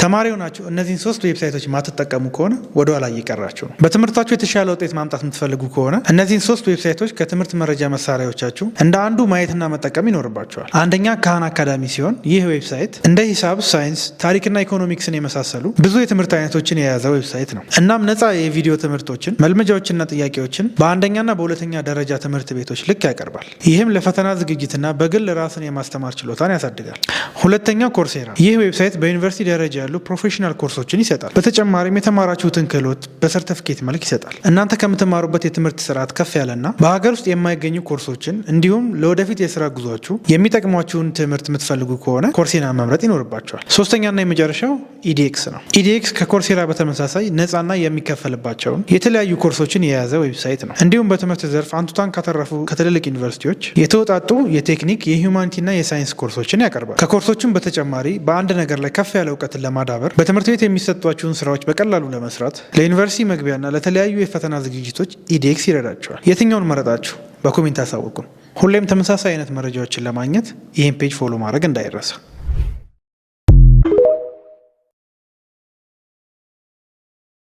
ተማሪ ሆናችሁ እነዚህን ሶስት website ኦች ማትጠቀሙ ከሆነ ወደ ኋላ እየቀራችሁ ነው። በትምህርታችሁ የተሻለ ውጤት ማምጣት የምትፈልጉ ከሆነ እነዚህን ሶስት website ኦች ከትምህርት መረጃ መሳሪያዎቻችሁ እንደ አንዱ ማየትና መጠቀም ይኖርባችኋል። አንደኛ Khan Academy ሲሆን ይህ website እንደ ሂሳብ፣ ሳይንስ፣ ታሪክና ኢኮኖሚክስን የመሳሰሉ ብዙ የትምህርት አይነቶችን የያዘ website ነው። እናም ነፃ የቪዲዮ ትምህርቶችን፣ መልመጃዎችና ጥያቄዎችን በአንደኛና በሁለተኛ ደረጃ ትምህርት ቤቶች ልክ ያቀርባል። ይህም ለፈተና ዝግጅትና በግል ራስን የማስተማር ችሎታን ያሳድጋል። ሁለተኛው Coursera። ይህ website በዩኒቨርሲቲ ደረጃ ያሉ professional ኮርሶችን ይሰጣል። በተጨማሪም የተማራችሁትን ክህሎት በሰርተፍኬት መልክ ይሰጣል። እናንተ ከምትማሩበት የትምህርት ስርዓት ከፍ ያለና በሀገር ውስጥ የማይገኙ ኮርሶችን እንዲሁም ለወደፊት የስራ ጉዟችሁ የሚጠቅሟችሁን ትምህርት የምትፈልጉ ከሆነ Coursera መምረጥ ይኖርባችኋል። ሶስተኛና የመጨረሻው edX ነው። edX ከ Coursera በተመሳሳይ ነፃና የሚከፈልባቸውን የተለያዩ ኮርሶችን የያዘ website ነው። እንዲሁም በትምህርት ዘርፍ አንቱታን ካተረፉ ከትልልቅ ዩኒቨርሲቲዎች የተውጣጡ የቴክኒክ፣ የ humanity ና የሳይንስ ኮርሶችን ያቀርባል። ከኮርሶቹም በተጨማሪ በአንድ ነገር ላይ ከፍ ያለ እውቀትን ለማዳበር፣ በትምህርት ቤት የሚሰጧችሁን ስራዎች በቀላሉ ለመስራት፣ ለዩኒቨርሲቲ መግቢያና ለተለያዩ የፈተና ዝግጅቶች edX ይረዳችኋል። የትኛውን መረጣችሁ? በ comment አሳውቁን። ሁሌም ተመሳሳይ አይነት መረጃዎችን ለማግኘት ይህን page follow ማድረግ እንዳይረሳ።